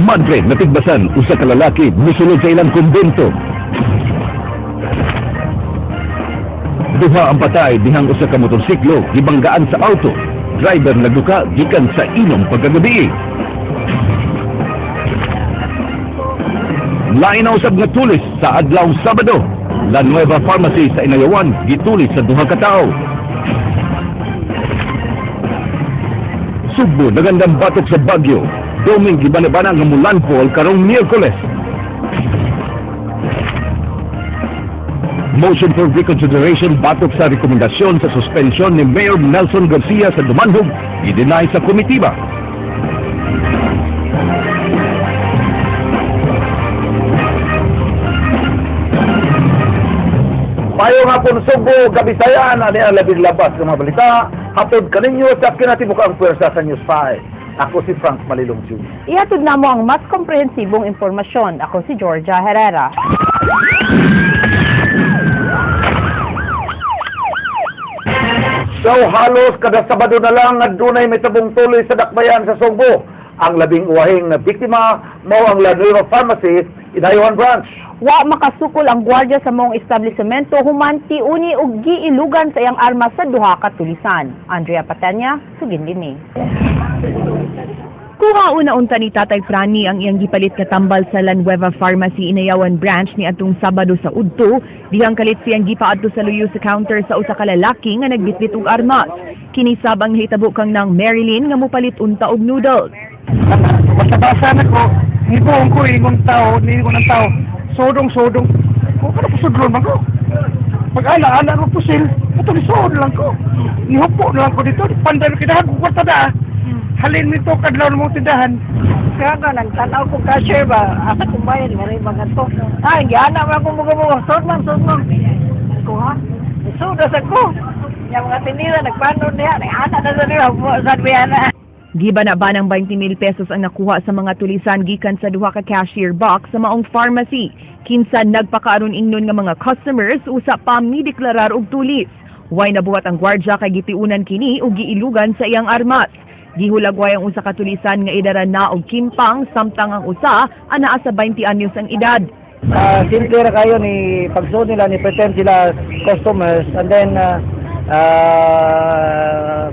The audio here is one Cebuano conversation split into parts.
Madre natigbasan usa ka lalaki mosulod sa ilang kumbento. Duha ang patay dihang usa ka motorsiklo gibanggaan sa auto. Driver nagduka gikan sa inom pagkagabi. Lain na usab nga tulis sa adlaw Sabado. La Nueva Pharmacy sa Inayawan gitulis sa duha ka tawo. Sugbo nagandang batok sa Baguio. Doming gibanabana nga mulandfall karong Miyerkules. Motion for reconsideration batok sa rekomendasyon sa suspensyon ni Mayor Nelson Garcia sa Dumanhog, i-deny sa komitiba. Payo nga po Sugbo, Kabisayan, ani ang labing labas ng mga balita. Hatod kaninyo sa kinatibukang puwersa sa News 5. Ako si Frank Malilong Jr. Ihatod na mo ang mas komprehensibong impormasyon. Ako si Georgia Herrera. So halos kada Sabado na lang nga dunay may tabong tuloy sa dakbayan sa Sugbo. Ang labing uwahing na biktima mao ang La Nueva Pharmacy, Inayawan Branch. Wa makasukol ang gwardiya sa maong establishmento human tiuni og giilugan sa iyang armas sa duha ka tulisan. Andrea Patanya, sugin dinhi. Kuha una-unta ni Tatay Franny ang iyang gipalit nga tambal sa La Nueva Pharmacy Inayawan Branch ni atong Sabado sa udto, dihang kalit siyang gipaadto sa luyo sa counter sa usa ka lalaki nga nagbitbit og armas. Kini sab ang nahitabo kang nang Marilyn nga mopalit unta og noodles. Basta-basta na ko, nibuong ko, ingon tao, niingon ang tao, sodong-sodong, ko ka na pasudlon man ko. Pag ala-ala ko pusil, ito ni lang ko. Nihupo na lang ko dito, pandan kinahan ko kwarta na. Halin nito, kadlaw mo tindahan. Kaya nga, nagtanaw ko cashier ba, asa kong bayan, meron ba ganito? Ah, gihana man akong muga-muga, sod man, sod man. Ko ha? Sod sa ko. Yung mga tinira, nagpanon niya, nag-ana na sa niya, sa niya. Giba na ba ng 20,000 pesos ang nakuha sa mga tulisan gikan sa duha ka cashier box sa maong pharmacy. Kinsa nagpakaaron ingnon nga mga customers usa pa mideklarar og tulis. Way nabuhat ang gwardya kay gitiunan kini ug giilugan sa iyang armas. Gihulagway ang usa ka tulisan nga idaran na og kimpang samtang ang usa anaa sa 20 anyos ang edad. Simple ra kayo ni pagsuod nila ni pretend sila customers and then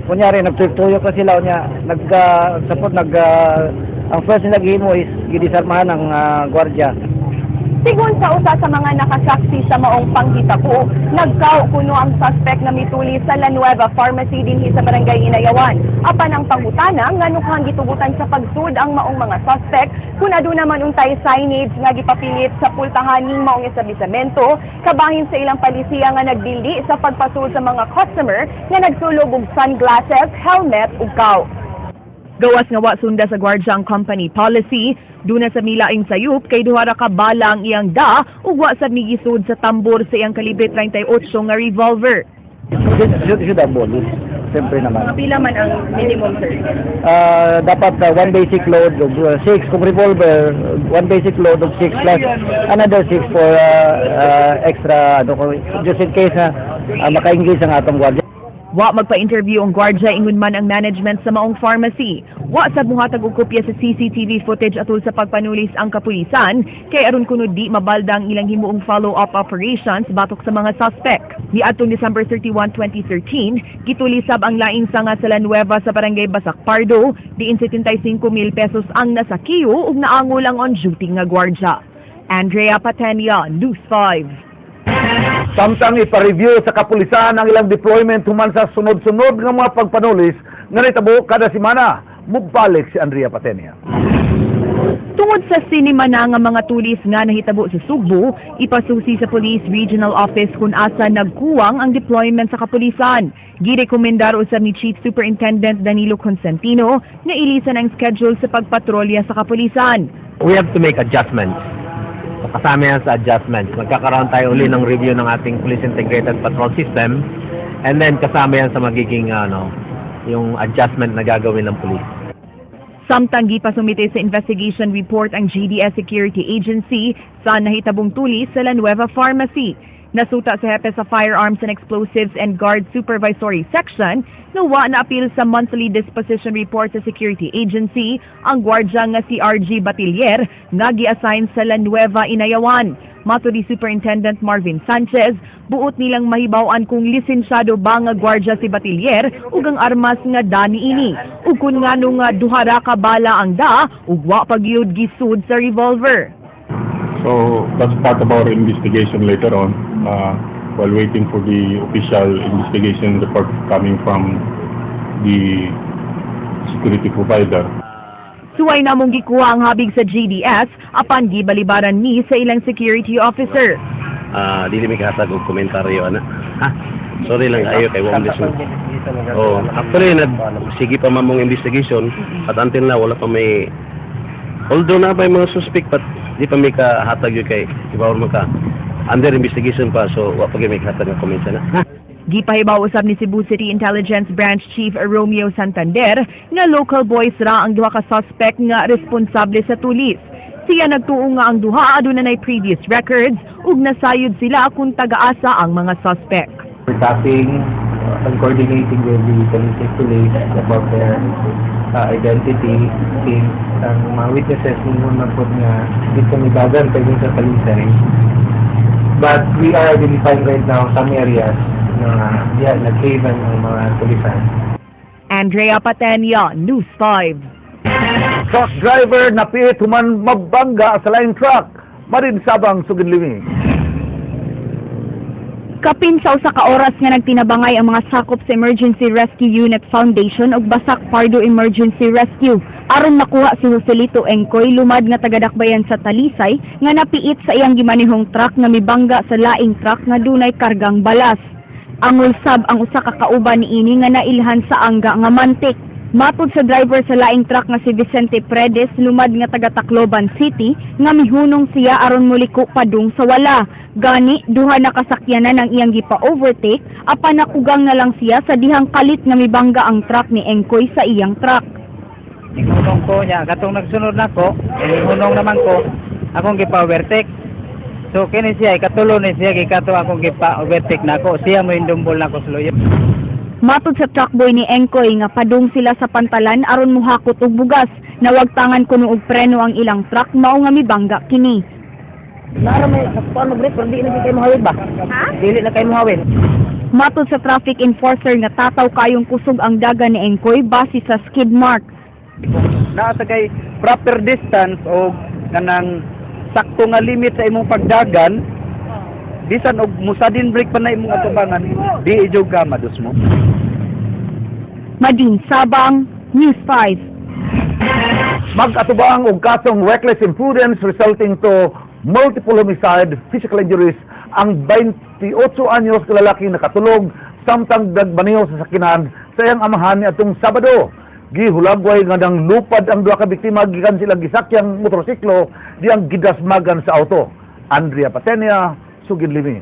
kunyari nagtuyok na sila unya nag support nag ang first nila gihimo is gidisarmahan ang gwardiya. Sigon sa usa sa mga nakasaksi sa maong panghitabo, nagkaw kuno ang suspect na mituli sa La Nueva Pharmacy dinhi sa Barangay Inayawan. Apan ang pangutana nganong gitugutan sa pagsud ang maong mga suspect kung aduna man untay signage nga gipapilit sa pultahan ning maong establishmento kabahin sa ilang palisiya nga nagdili sa pagpasud sa mga customer nga nagsulog og sunglasses, helmet ug kaw. Gawas nga wa sunda sa gwardya ang company policy, duna sa milaing sayop kay duha ra ka bala ang iyang da ug wa sad migisud sa tambor sa iyang kalibre 38 nga revolver. Should have bonus. Siyempre naman. Pila man ang minimum, sir? Dapat one basic load of six kung revolver, one basic load of six plus another six for extra ano just in case na maka-engage ang atong gwardiya. Wa magpa-interview ang gwardya ingon man ang management sa maong pharmacy. Wa sad mohatag og kopya sa CCTV footage atul sa pagpanulis ang kapulisan kay aron kuno di mabalda ang ilang himuong follow-up operations batok sa mga suspect. Niadtong December 31, 2013, gitulisab ang laing sanga sa La Nueva sa Barangay Basak Pardo, diin 75,000 pesos ang nasakiyo ug naangol ang on duty nga gwardya. Andrea Patenia, News 5. Samtang ipa-review sa kapulisan ang ilang deployment human sa sunod-sunod nga mga pagpanulis nga nitabo kada semana. Mubalik si Andrea Patenia. Tungod sa sinima na nga mga tulis nga nahitabo sa Sugbo, ipasusi sa Police Regional Office kung asa nagkuwang ang deployment sa kapulisan. Girekomendar usab ni Chief Superintendent Danilo Constantino nga ilisan ang schedule sa pagpatrolya sa kapulisan. We have to make adjustments. So, kasama yan sa adjustments. Magkakaroon tayo uli ng review ng ating Police Integrated Patrol System and then kasama yan sa magiging ano, yung adjustment na gagawin ng police. Samtang gipasumite sa investigation report ang GDS Security Agency sa nahitabong tulis sa La Nueva Pharmacy. Nasuta sa hepe sa Firearms and Explosives and Guard Supervisory Section nga wa na apil sa monthly disposition report sa security agency ang gwardya nga si RG Batiller nga gi-assign sa La Nueva, Inayawan. Matod ni Superintendent Marvin Sanchez, buot nilang mahibaw-an kung lisensyado ba nga gwardya si Batiller ug ang armas nga da niini. Ug kun ngano nga duha ra ka bala ang da ug wa pa gyud gisud sa revolver. So that's part of our investigation later on, while waiting for the official investigation report coming from the security provider. Suway namong gikuha ang habig sa GDS apan gibalibaran ni sa ilang security officer. Ah, dili mi kahatag og komentaryo ana. Ha? Sorry lang kayo kay wa mo. Oh, actually nag sige pa man mong investigation at until now wala pa may, although naa bay mga suspect, but di pa may kahatag yun kay ibaw man ka under investigation pa, so wa pa gyud may kahatag nga comment na. Ha? Gipahibaw usab ni Cebu City Intelligence Branch Chief Romeo Santander nga local boys ra ang duha ka suspect nga responsable sa tulis. Siya nagtuo nga ang duha aduna nay previous records ug nasayod sila kung tagaasa ang mga suspect. We're tapping and coordinating with the Talisay Police about their identity since ang mga witnesses ningon man pod nga dito mi dagan kay sa Talisay. But we are identifying right now some areas na diya nag-haven ang mga tulisan. Andrea Patenia, News 5. Truck driver napiit human mabangga sa laing truck. Marin Sabang, sugid limi. Kapin sa usa ka oras nga nagtinabangay ang mga sakop sa Emergency Rescue Unit Foundation ug Basak Pardo Emergency Rescue aron makuha si Joselito Engkoy, lumad nga tagadakbayan sa Talisay, nga napiit sa iyang gimanehong truck nga mibangga sa laing truck nga dunay kargang balas. Angol sab ang usa ka kauban niini nga nailhan sa angga nga mantik. Matod sa driver sa laing truck nga si Vicente Predes, lumad nga taga Tacloban City, nga mihunong siya aron muliko padung sa wala. Gani, duha na kasakyanan ang iyang gipa-overtake, apan nakugang na lang siya sa dihang kalit nga mibangga ang truck ni Engkoy sa iyang truck. Hunong ko niya, katong nagsunod nako, eh, hunong naman ko, akong gipa-overtake. So kini siya, ikatulo ni siya gikato akong gipa-overtake nako, siya mo indumbol nako sa luyo. Matod sa truckboy ni Engkoy nga padung sila sa pantalan aron muhakot og bugas, nawagtangan kuno og preno ang ilang truck, mao nga mibangga kini. Nara may nagkuan mag-brake pero di na kayo muhawid ba? Ha? Dili na kayo muhawid. Matod sa traffic enforcer nga tataw kayong kusog ang daga ni Engkoy base sa skid mark. Naa sa kay proper distance o kanang sakto nga limit sa imong pagdagan, bisan og musadin brake pa na imong atubangan, di ijog ka madus mo. Madin Sabang, News 5. Mag-atubang og kasong reckless imprudence resulting to multiple homicide, physical injuries ang 28 anyos ka lalaking nakatulog samtang nagmaneho sa sakinan sa iyang amahan niadtong Sabado. Gihulagway nga nang lupad ang duha ka biktima gikan silang gisakyang motorsiklo diyang gidasmagan sa auto. Andrea Patenia, sugid limi.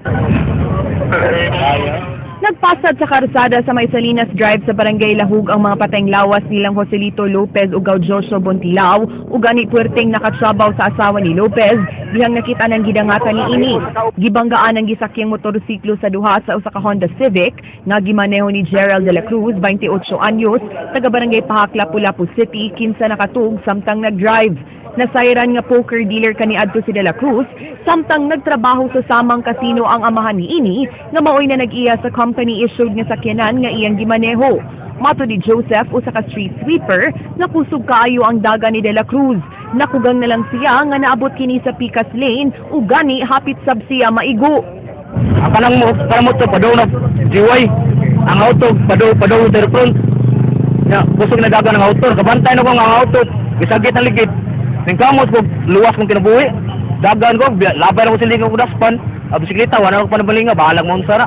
Nagpasad sa karsada sa May Salinas Drive sa Barangay Lahug ang mga patayng lawas nilang Joselito Lopez ug Joshua Bontilao, ug gani puwerteng nakatsabaw sa asawa ni Lopez dihang nakita ng gidangatan niini. Gibanggaan ang gisakyang motorsiklo sa duha sa usa ka Honda Civic nga gimaneho ni Gerald de la Cruz, 28 anyos, taga Barangay Pahak, Lapu-Lapu City, kinsa nakatug samtang nagdrive. Nasayran nga poker dealer kaniadto si De La Cruz samtang nagtrabaho sa samang kasino ang amahan niini nga maoy na nag-iya sa company issued nga sakyanan nga iyang gimaneho. Matod ni Joseph, usa ka street sweeper, nga kusog kaayo ang daga ni De La Cruz. Nakugang na lang siya nga naabot kini sa Picas Lane ug gani hapit sab siya maigo. Ang kanang mo kanang motor padaw na GY. Ang auto padaw padaw sa front. Ya, kusog na dagan ang auto, kabantay na ko ang auto, gisagit ang ligid. Ning kamot ko luwas kong kinabuhi. Dagan ko, labay na ko silingan ko daspan. Ang bisikleta, wala ko panabalinga, bahalag mo sara.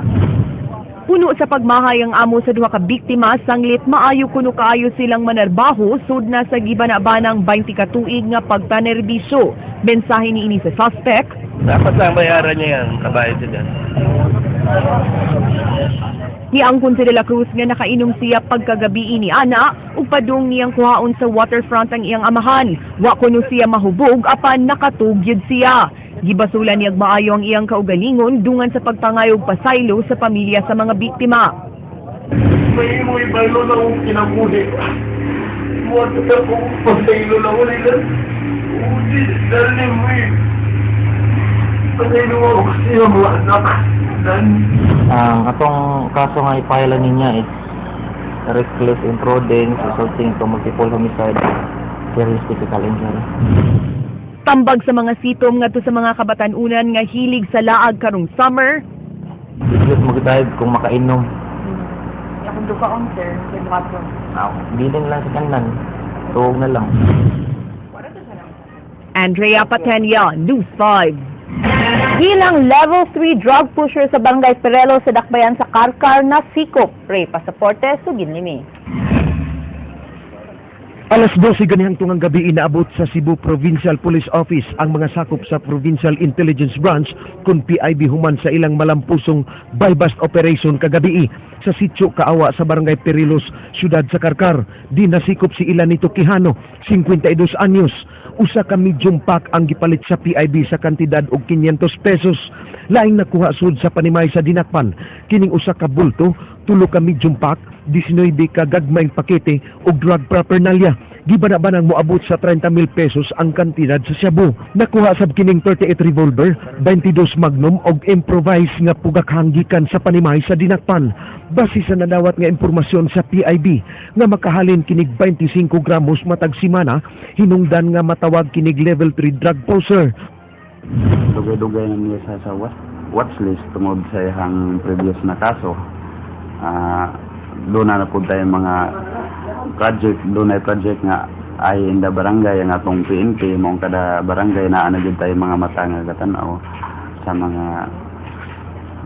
Puno sa pagmahay ang amo sa duha ka biktima sanglit maayo kuno kaayo silang manarbaho sud na sa gibana-banang 20 ka tuig nga pagpanerbisyo. Mensahe niini sa suspect: Dapat lang bayaran niya yan, kabayad siya dyan. Niangkon si De La Cruz nga nakainom siya pagkagabi ni ana ug padung niyang kuhaon sa waterfront ang iyang amahan. Wa kuno siya mahubog apan nakatug gyud siya. Gibasula niyag maayo ang iyang kaugalingon dungan sa pagpangayog pasaylo sa pamilya sa mga biktima. May mo ibaylo na akong kinabuhi. Muwag ka kung pasaylo na ako nila. Udi, dali mo eh. Pasaylo ako kasi ang mga anak. Dan. Ang atong kaso nga ipile niya is reckless imprudence resulting to multiple homicide, serious physical injury. Tambag sa mga sitom ngadto sa mga kabatan-unan nga hilig sa laag karong summer. Dili mo drive kung makainom. Akong dukaon, sir, kay buhaton. Bilin lang sa kanan. Tuog na lang. Andrea Patenia, News 5. Bilang level 3 drug pusher sa Barangay Perelo sa Dakbayan sa Carcar na sikop. Ray Pasaporte, Sugin Limi. Alas 12 ganihang tungang gabi, inaabot sa Cebu Provincial Police Office ang mga sakop sa Provincial Intelligence Branch kung PIB human sa ilang malampusong buy-bust operation kagabi sa sitio Kaawa sa Barangay Perilos, siyudad sa Carcar. Di nasikop si Ilanito Quijano, 52 anyos. Usa ka medium pack ang gipalit sa PIB sa kantidad og 500 pesos. Laing nakuha sud sa panimay sa dinakpan kining usa ka bulto, tulo ka medium pack, 19 ka gagmayng pakete og drug paraphernalia. Gibana-banang moabot sa 30,000 pesos ang kantidad sa shabu. Nakuha sab kining 38 revolver, 22 magnum og improvised nga pugakhang gikan sa panimay sa dinakpan. Base sa nadawat nga impormasyon sa PIB nga makahalin kinig 25 gramos matag simana, hinungdan nga matawag kinig level 3 drug poser. Dugay-dugay na niya sa watch list tungod sa iyang previous na kaso. Doon na po tayo mga project, doon na project nga ay in the barangay ang atong PNP, mong kada barangay na ana jud tayo mga mata nga gatanaw sa mga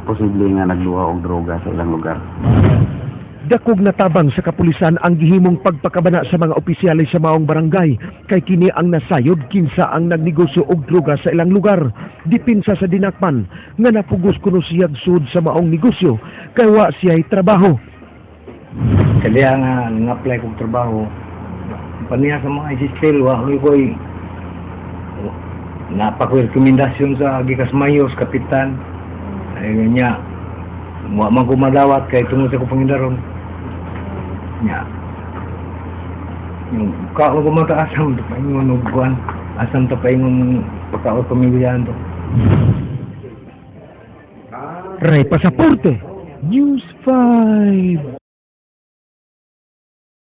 posible nga nagduha og droga sa ilang lugar. Dakog na tabang sa kapulisan ang gihimong pagpakabana sa mga opisyales sa maong barangay kay kini ang nasayod kinsa ang nagnegosyo og droga sa ilang lugar. Dipinsa sa dinakpan nga napugos kuno siya sud sa maong negosyo kay wa siya'y trabaho. Kaya nga nag-apply kog trabaho. Paniya sa mga assistant, wa ko ko'y napa ko rekomendasyon sa gikas mayos, kapitan. Ay niya, wa man ko madawat kay tungod sa ko pangindaron. Nya. Yung kaon ko mata asam ta paingon og kuan, asam ta paingon pagkaon pamilya to. Ray Pasaporte, News 5.